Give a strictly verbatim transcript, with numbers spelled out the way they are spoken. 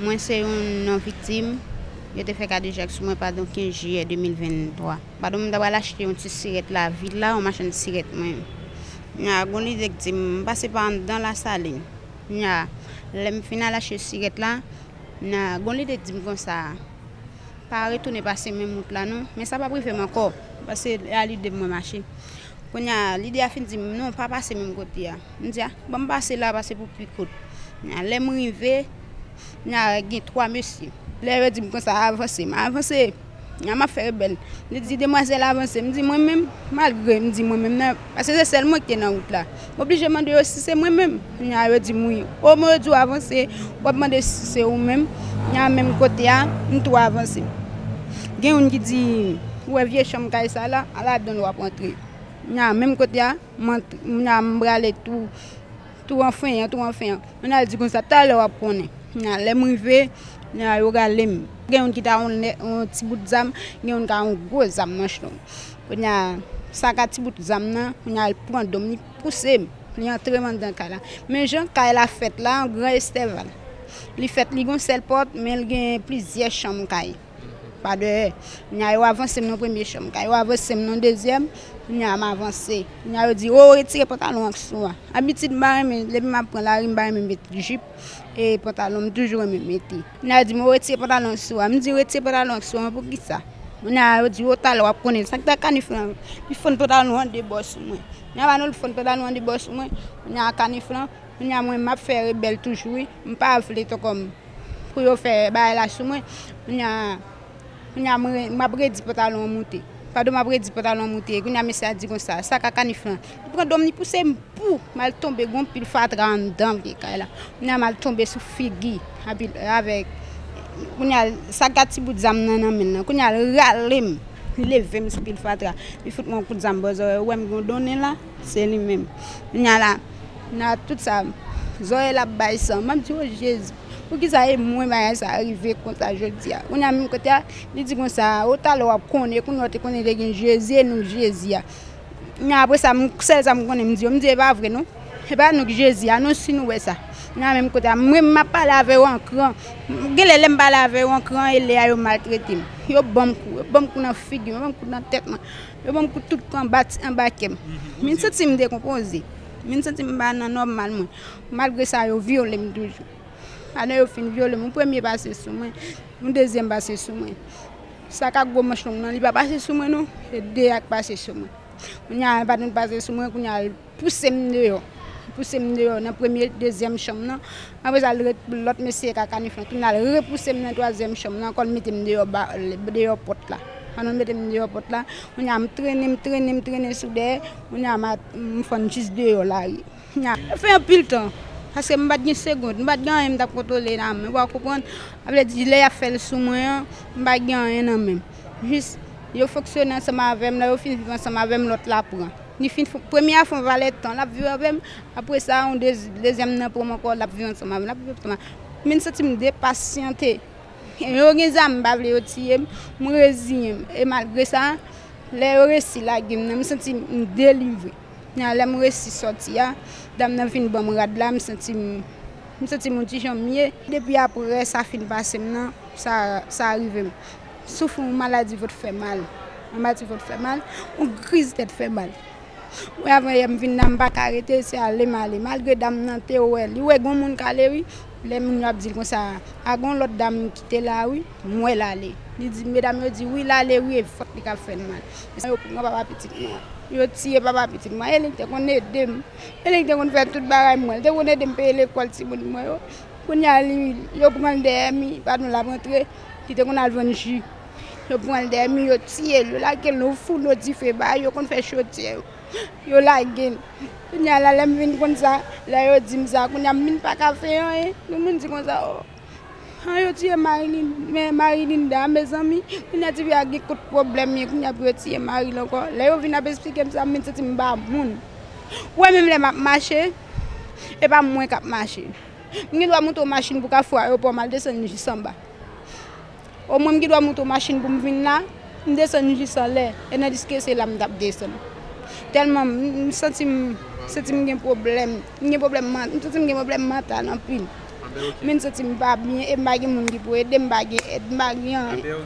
Mwen se youn nan viktim yo te fè kadejak sou mwen pandan kenz jiyè de mil venntwa. Pandan mwen ta pral achte yon ti sirèt lavil la, yon machann sirèt mwen. Nya, gon lide k di m pase pa anndan Lasalin. Nya, lè m fin al achte sirèt la, nya, gon lide k di m konsa, pa retounen pase menm wout la non. Men sa p ap rive m ankò, paske a lide m mwen mache. Kounye a, lide a fin di m, "Non, pa pase menm kote a." M di, "A, ban m pase la, pase pou pi kout." Nya, lè m rive, nya, gen twa mesye. Lè yo di m konsa, "Avanse," m avanse. Nya, m ap fè rebèl. Li di, "Demwazèl, avanse." M di, "Mwen menm?" Malgre m di, "Mwen menm," nan, paske se sèl mwen ki te nan wout la. M oblije mande yo si se mwen menm. Nya, yo di m wi. O, mwen, yo di w avanse, w ap mande si se ou menm. Nya, menm kote a, m tou avanse. Gen youn ki di, "Ou wè vye chanm kay sa la, a ladan l w ap antre." Nya, menm kote a, m antre, nya, m prale tou, tou anfen an, tou anfen an. Moun al di konsa, "Talè w ap konnen." Nya, lè m rive, nya, yo rale m. Gen youn ki ta yon, yon ti bout zam, gen youn ka yon gwo zam manch long. Kounye a, sa ka ti bout zam nan, kounye a, l pran do m, li pouse m, li antre m anndan kay la. Men jan kay la fèt la, yon gran estèval. Li fèt, li gon sèl pòt, men l gen plizyè chanm kay. Pa dèyè. Nya yo avanse m nan premye chanm kay, yo avanse m nan dezyèm, nya m avanse. Nya yo di, "O, retire pantalon ak sou a." Abitid m pa renmen, depi m ap pran lari, m pa renmen met jip e pantalon, m toujou renmen mete. Nya yo di m, "O, retire pantalon ak sou a." M di, "Retire pantalon ak sou a, poukisa?" Nya yo di, "O, talè w ap konnen." Sa k ta kanif lan, li fann pantalon an de bò sou mwen. Nya pa nou, li fann pantalon an de bò sou mwen. Nya kanif lan, Kounye a mwen, m ap fè rebèl toujou, wi. M pa vle tankou m, pou yo fè bagay la sou mwen. Kounye a, kounye a mwen, m ap redi pantalon an moute. Pandan m ap redi pantalon an moute, kounye a mesye a di konsa, "Sa ka kanif lan?" Li pran do m, li pouse m, pou m al tonbe, gon pil fatra anndan vye kay la. Kounye a m al tonbe sou figi, avèk, kounye a, sa ka ti bout zam nan nan men l lan. Kounye a l rale m, li leve m sou pil fatra. Li fout mwen yon kout zam bò zòrèy, ou wè m gon donnen la, se li menm. Kounye a la, Nan tout sa, zòrèy l ap bay san. M ap di, "O Jezi, poukisa e mwen bagay sa rive konsa jodi a?" Kounye a menm kote a, li di konsa, "O talè w ap konnen, kounye a w te konnen te gen Jezi, e nou k Jezi a." Kounye a apre sa, m, sèl sa m konnen, m di yo, m di, "E pa vre non. E pa nou k Jezi a non, si nou wè sa." Kounye a menm kote a, mwen m ap pale avè yo an kran. Genlè lè m pale avè yo an kran, e lè a yo maltrete m. Yo ban m kou, yo ban m kou nan figi m, yo ban m kou nan tèt mwen. Yo ban m kou tout kou anba, anba kè m. M vin santi m dekonpoze. M vin santi m pa nan nòmal mwen. Malgre sa, yo vyole m toujou. Pandan yo fin vyole m, yon premye pase sou mwen, yon dezyèm pase sou mwen. Sa k ak gwo manch long nan, li pa pase sou mwen non. Se de a k pase sou mwen. Kounye a, pandan l pase sou mwen, kounye a, l pouse m deyò. L pouse m deyò nan premye, dezyèm chanm nan. Apre sa, l ret, lòt mesye ka kanif lan. Kounye a, l repouse m nan twazyèm chanm nan, ankò l mete m deyò ba, deyò pòt la. Pandan l mete m deyò pòt la, kounye a, m trennen, m trennen, m trennen sou dèyè. Kounye a, m a, m fann jis deyò lari. Kounye a, fè anpil tan, paske m pa t gen segonn, m pa t gen anyen m t ap kontwole nan men, w a konprann? Sa vle di, lè y ap fè l sou mwen an, m pa t gen anyen nan men m. Jis, yo fonksyone ansanm avè m, lè yo fin viv ansanm avè m, lòt la pran. Li fin fon, premye a fon valè tan, l ap viv avè m. Apre sa, yon dez-, dezyèm nan pran m ankò, l ap viv ansanm avè m, l ap viv ansanm avè m. M vin santi m depasyante. Yo gen zam, m pa vle yo tiye m, m reziyen m. E malgre sa, lè yo resi lage m nan, m santi m delivre. Nan lè m resi sòti a, dam nan vin ban m rad la, m santi m, m santi m yon ti jan mye. Depi apre sa fin pase m nan, sa, sa rive m. Soufri yon maladi vant fè mal. Yon maladi vant fè mal, yon kriz tèt fè mal. Wi, avan yè m vin la, m pa ka rete, se ale m ale. Malgre dam nan te wè, li wè gon moun k ale wi. Lè moun yo ap di l konsa, "A gon lòt dam ki te la wi, m wè l ale." Li di, medam yo di, "Wi, l ale wi, e vant li k ap fè l mal." Yo pran papa pitit mwen. Yo tiye papa pitit mwen. E li te konn ede m. E li te konn fè tout bagay mwen. Li te konn ede m peye lekòl timoun mwen yo. Kounye a, li, yo pran l dèyè mi, pa nou l ap rantre. Li te konn al vann ji. Yo pran l dèyè mi, yo tiye l, yo lage l nan founo dife ba yo, konn fè chodyè yo. Yo lage l. Kounye a la, lè m vin konn sa, lè yo di m sa, kounye a m vin pa ka fè anyen. Tout moun di konsa, "O, an yo tiye Marilyn, men Marilinda, mezanmi." Kounye a ti fi a gen kot pwoblèm ye, kounye a pou yo tiye mari l ankò. Lè yo vin ap esplike m sa, m vin santi m pa moun. Ou wè menm lè m ap mache, e pa mwen k ap mache. M gen dwa moute yon machin pou Kafou Ayewopò, m al desann jis anba. Omwen m gen dwa moute yon machin pou m vin la, m desann jis anlè, e nan diske se la m t ap desann. Tèlman m, m santi m, santi m gen pwoblèm, m gen pwoblèm man-, m santi m gen pwoblèm mantal anpil. Men m santi m pa byen e m pa gen moun ki pou ede m, m pa gen èd, m pa gen anyen.